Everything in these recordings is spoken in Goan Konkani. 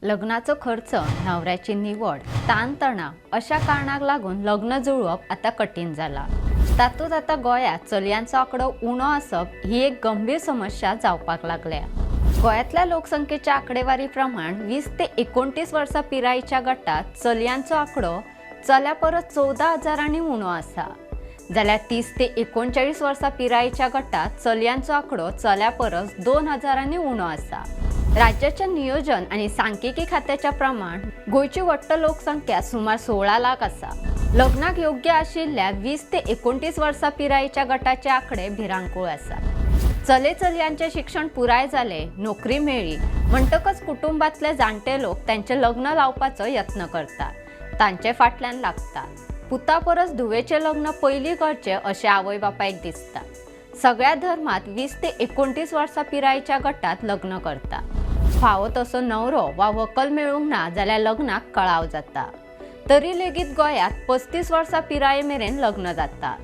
लग्नाचो खर्च, न्हवऱ्याची निवड, ताणतणाव अशा कारणाक लागून लग्न जुळोवप आतां कठीण जाला. तातूंत आतां गोंयांत चलयांचो आंकडो उणो आसप ही एक गंभीर समस्या जावपाक लागल्या. गोंयांतल्या लोकसंख्येच्या आंकडेवारी प्रमाण 20 ते 29 वर्सां पिरायेच्या गटात चलयांचो आंकडो चल्या परस 14 हजारांनी उणो आसा, जाल्यार 30 ते 39 वर्सां पिरायेच्या गटात चलयांचो आंकडो चल्या परस 2 हजारांनी उणो आसा. राज्याच्या नियोजन आनी सांख्यिकी खात्याच्या प्रमाण गोंयची वट्ट लोकसंख्या सुमार 16 लाख आसा. लग्नाक योग्य आशिल्ल्या 20 ते 29 वर्सां पिरायेच्या गटाचे आंकडे भिरांकूळ आसा. चले चलयांचें शिक्षण पुराय जालें, नोकरी मेळ्ळी म्हणटकच कुटुंबांतले जाणटे लोक तांचें लग्न लावपाचो यत्न करतात, तांचे फाटल्यान लागतात. पुता परस धुवेचें लग्न पयलीं करचें अशें आवय बापायक दिसता. सगळ्या धर्मात 20 ते 29 वर्सां पिरायेच्या गटात लग्न करता. फावो तसो न्हवरो वा व्हंकल मेळूंक ना जाल्यार लग्नाक कळाव जाता. तरी लेगीत गोंयांत 35 वर्सां पिराये मेरेन लग्न जाता.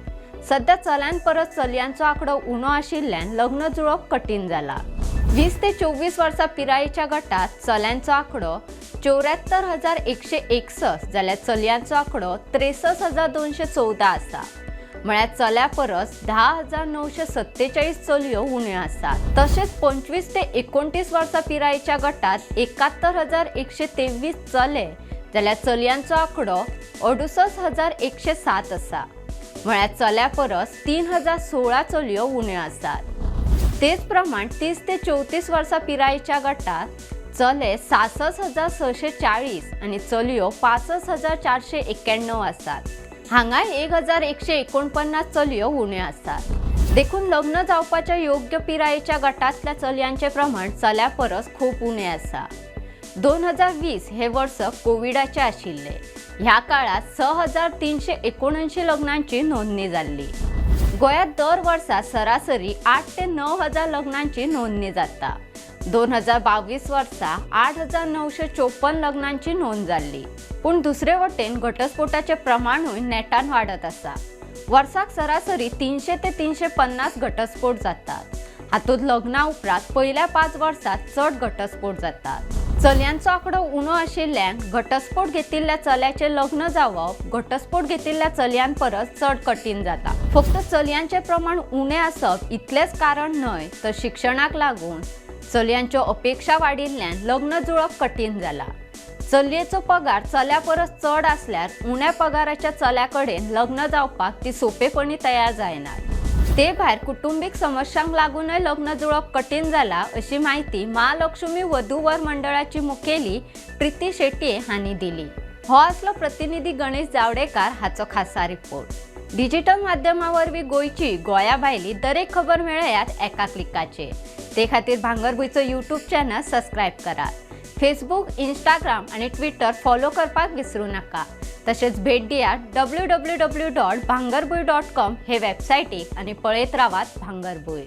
सध्या चल्यां परस चलयांचो आंकडो उणो आशिल्ल्यान लग्न जुळोवप कठीण जाला. 20 ते 24 वर्सां पिरायेच्या गटात चल्यांचो आंकडो 74,161 जाल्यार चलयांचो आंकडो 63,214 आसा. म्हळ्यार चल्या परस 10,947 चलयो उण्यो आसात. तशेंच 25 ते 29 वर्सां पिरायेच्या गटात 71,123 चले जाल्यार चलयांचो आंकडो 68,107 आसा. म्हळ्यार चल्या परस 3016 चलयो उण्यो आसात. तेच प्रमाण 30 ते 34 वर्सां पिरायेच्या गटात चले 66,640 आनी चलयो 65,491 आसात. हांगाय 1149 चलयो उण्यो आसात. देखून लग्न जावपाच्या योग्य पिरायेच्या गटांतल्या चलयांचें प्रमाण चल्या परस खूब उणें आसा. 2020 हे वर्स कोविडाचें आशिल्लें. ह्या काळात 6379 लग्नांची नोंदणी जाल्ली. गोंयांत दर वर्सा सरासरी 8 ते 9 हजार लग्नांची नोंदणी जाता. 2022 वर्सा 8954 लग्नांची नोंद जाल्ली. पूण दुसरे वटेन घटस्फोटाचें प्रमाणूय नेटान वाडत आसा. वर्साक सरासरी 300 ते 350 घटस्फोट जातात. हातूंत लग्ना उपरांत पयल्या 5 वर्सात चड घटस्फोट जातात. चलयांचो आंकडो उणो आशिल्ल्यान घटस्फोट घेतिल्ल्या चल्याचें लग्न जावप घटस्फोट घेतिल्ल्या चलयां परस चड कठीण जाता. फक्त चलयांचें प्रमाण उणें आसप इतलेंच कारण न्हय, तर शिक्षणाक लागून चलयांच्यो अपेक्षा वाडिल्ल्यान लग्न जुळप कठीण जाला. चलयेचो पगार चल्या परस चड आसल्यार उण्या पगाराच्या चल्या कडेन लग्न जावपाक ती सोंपेपणी तयार जायनात. ते भायर कुटुंबीक समस्यांक लागूनय लग्न जुळप कठीण जाला, अशी म्हायती महालक्ष्मी वधूवर मंडळाची मुखेली प्रिती शेट्ये हांणी दिली. हो आसलो प्रतिनिधी गणेश जावडेकार हाचो खासा रिपोर्ट. डिजिटल माध्यमा वरवीं गोंयची, गोंया भायली दरेक खबर मेळयात एका क्लिकाचेर. ते खातीर भांगरभूंयचो यूट्यूब चॅनल सबस्क्रायब करात. फेसबूक, इंस्टाग्राम आनी ट्विटर फॉलो करपाक विसरूं नाका. तशेंच भेट दियात www.bhangarbhuin.com हे वेबसायटीक आनी पळयत रावात भांगरभूंय.